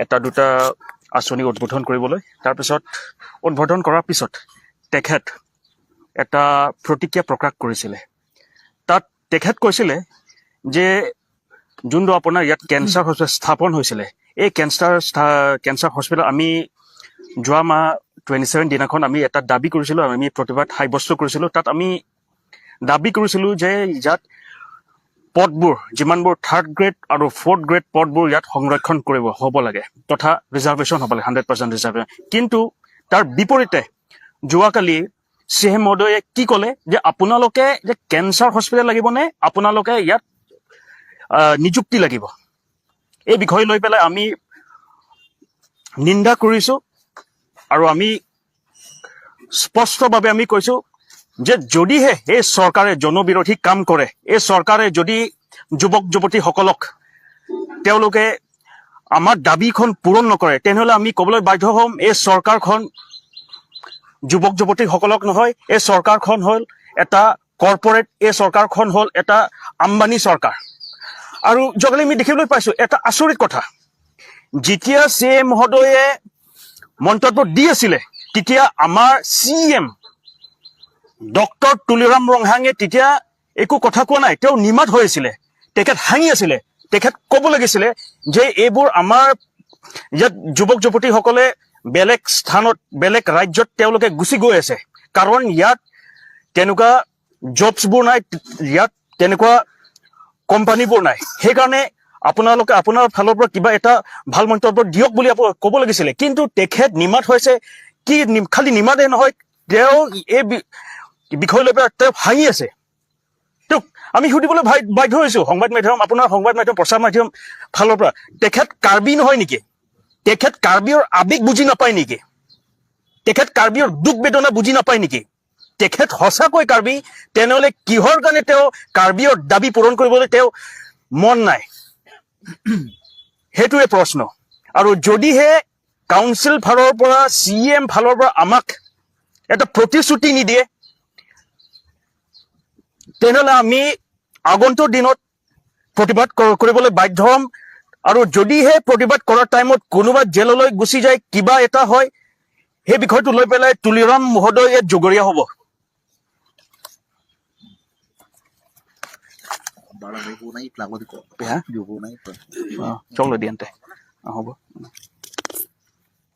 এটা দুটা আঁচনি উদ্বোধন কৰিবলৈ। তাৰপিছত উদ্বোধন কৰাৰ পিছত তেখেত এটা প্ৰতিক্ৰিয়া প্ৰকাশ কৰিছিলে। তাত তেখেত কৈছিলে যে যোনটো আপোনাৰ ইয়াত কেঞ্চাৰ হস্পিটেল স্থাপন হৈছিলে, এই কেঞ্চাৰ হস্পিটেল আমি যোৱা মাহ 27 দিনাখন আমি এটা দাবী কৰিছিলোঁ, আমি প্ৰতিবাদ সাব্যস্ত কৰিছিলোঁ। তাত আমি দাবী কৰিছিলোঁ যে ইয়াত পদবোৰ, যিমানবোৰ থাৰ্ড গ্ৰেড আৰু ফ'ৰ্থ গ্ৰেড পদবোৰ ইয়াত সংৰক্ষণ কৰিব হ'ব লাগে তথা ৰিজাৰ্ভেশ্যন হ'ব লাগে, 100% ৰিজাৰ্ভেশ্যন। কিন্তু তাৰ বিপৰীতে যোৱাকালি চি এম মহোদয়ে কি ক'লে যে আপোনালোকে যে কেঞ্চাৰ হস্পিটেল লাগিবনে আপোনালোকে ইয়াত নিযুক্তি লাগিব। এই বিষয় লৈ পেলাই আমি নিন্দা কৰিছোঁ আৰু আমি স্পষ্টভাৱে আমি কৈছোঁ যে যদিহে এই চৰকাৰে জনবিৰোধী কাম কৰে, এই চৰকাৰে যদি যুৱক যুৱতীসকলক তেওঁলোকে আমাৰ দাবীখন পূৰণ নকৰে, তেনেহ'লে আমি ক'বলৈ বাধ্য হ'ম এই চৰকাৰখন যুৱক যুৱতীসকলক নহয়, এই চৰকাৰখন হ'ল এটা কৰ্পৰেট, এই চৰকাৰখন হ'ল এটা আম্বানী চৰকাৰ। আৰু যোৱাকালি আমি দেখিবলৈ পাইছোঁ এটা আচৰিত কথা, যেতিয়া চি এম মহোদয়ে মন্তব্য দি আছিলে তেতিয়া আমাৰ চি এম ডক্টৰ তুলিৰাম ৰংহাঙে তেতিয়া একো কথা কোৱা নাই, তেওঁ নিমাত হৈ আছিলে, তেখেত হাঁহি আছিলে। তেখেত ক'ব লাগিছিলে যে এইবোৰ আমাৰ ইয়াত যুৱক যুৱতীসকলে বেলেগ স্থানত, বেলেগ ৰাজ্যত তেওঁলোকে গুচি গৈ আছে, কাৰণ ইয়াত তেনেকুৱা জবছবোৰ নাই, ইয়াত তেনেকুৱা কোম্পানীবোৰ নাই, সেইকাৰণে আপোনালোকে আপোনাৰ ফালৰ পৰা কিবা এটা ভাল মন্তব্য দিয়ক বুলি ক'ব লাগিছিলে। কিন্তু তেখেত নিমাত হৈছে, কি খালি নিমাতে নহয়, তেওঁ এই বিষয় লৈ পেলাই তেওঁ হাঁহি আছে। তেওঁক আমি সুধিবলৈ বাধ্য হৈছো, সংবাদ মাধ্যম, আপোনাৰ সংবাদ মাধ্যম, প্ৰচাৰ মাধ্যম ফালৰ পৰা, তেখেত কাৰ্বি নহয় নেকি? তেখেত কাৰ্বিৰ আৱেগ বুজি নাপায় নেকি? তেখেত কাৰ্বিৰ দুখ বেদনা বুজি নাপায় নেকি? তেখেত সঁচাকৈ কাৰ্বি, তেনেহ'লে কিহৰ কাৰণে তেওঁ কাৰ্বিৰ দাবী পূৰণ কৰিবলৈ তেওঁ মন নাই? সেইটোৱে প্ৰশ্ন। আৰু যদিহে কাউন্সিল ফালৰ পৰা, চি এম ফালৰ পৰা আমাক এটা প্ৰতিশ্ৰুতি নিদিয়ে, তেনেহ'লে আমি আগন্তুক দিনত প্ৰতিবাদ কৰিবলৈ বাধ্য হ'ম। আৰু যদিহে প্ৰতিবাদ কৰাৰ টাইমত কোনোবা জেললৈ গুচি যায়, কিবা এটা হয়, সেই বিষয়টো লৈ পেলাই তুলিৰাম মহোদয় ইয়াত জগৰীয়া হ'ব। হ'ব।